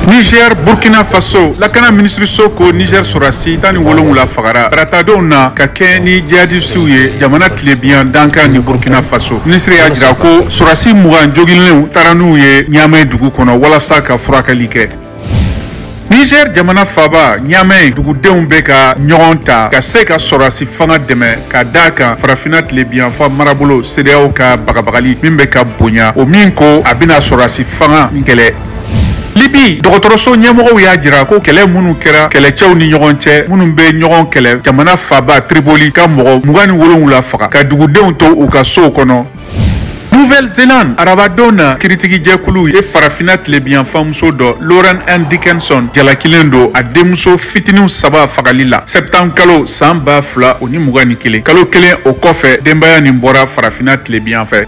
Niger, Burkina Faso, lakana minisiriso ko Niger sɔrɔdasi 17 fagara taratadenw na ka kɛɲɛ ni jihadisiw ye jamana tilebiyan dankan ni Burkina Faso. Minisiri y'a jira ko sɔrɔdasi 20 joginlenw taara n'u ye Ɲamɛ dugu kɔnɔ walasa ka furakɛli kɛ. Niger jamana faaba Ɲamɛ dugudenw bɛ ka ɲɔgɔn ta ka se ka sɔrɔdasi fanga dɛmɛ ka d'a kan farafinna tilebiyanfan marabolo CEDEAO ka bagabagali min bɛ ka bonya, o min ko a bɛna sɔrɔdasi fanga kɛlɛ. Libi dɔgɔtɔrɔso ɲɛmɔgɔw y'a jira ko kɛlɛ minnu kɛra kɛlɛcɛw ni ɲɔgɔn cɛ minnu bɛ ɲɔgɔn kɛlɛ jamana faaba Tripoli ka mɔgɔ 27 faga ka dugudenw to u ka sow kɔnɔ. Nouvelle-Zélande, arabadon na kiritigijɛkulu ye farafinna tilebiyanfanmuso dɔ Lauren Ann Dickinson jalakilen don a denmuso fitininw 3 fagali la septembre kalo san 2021, kalo kelen o kɔfɛ denbaya nin bɔra farafinna tilebiyan fɛ.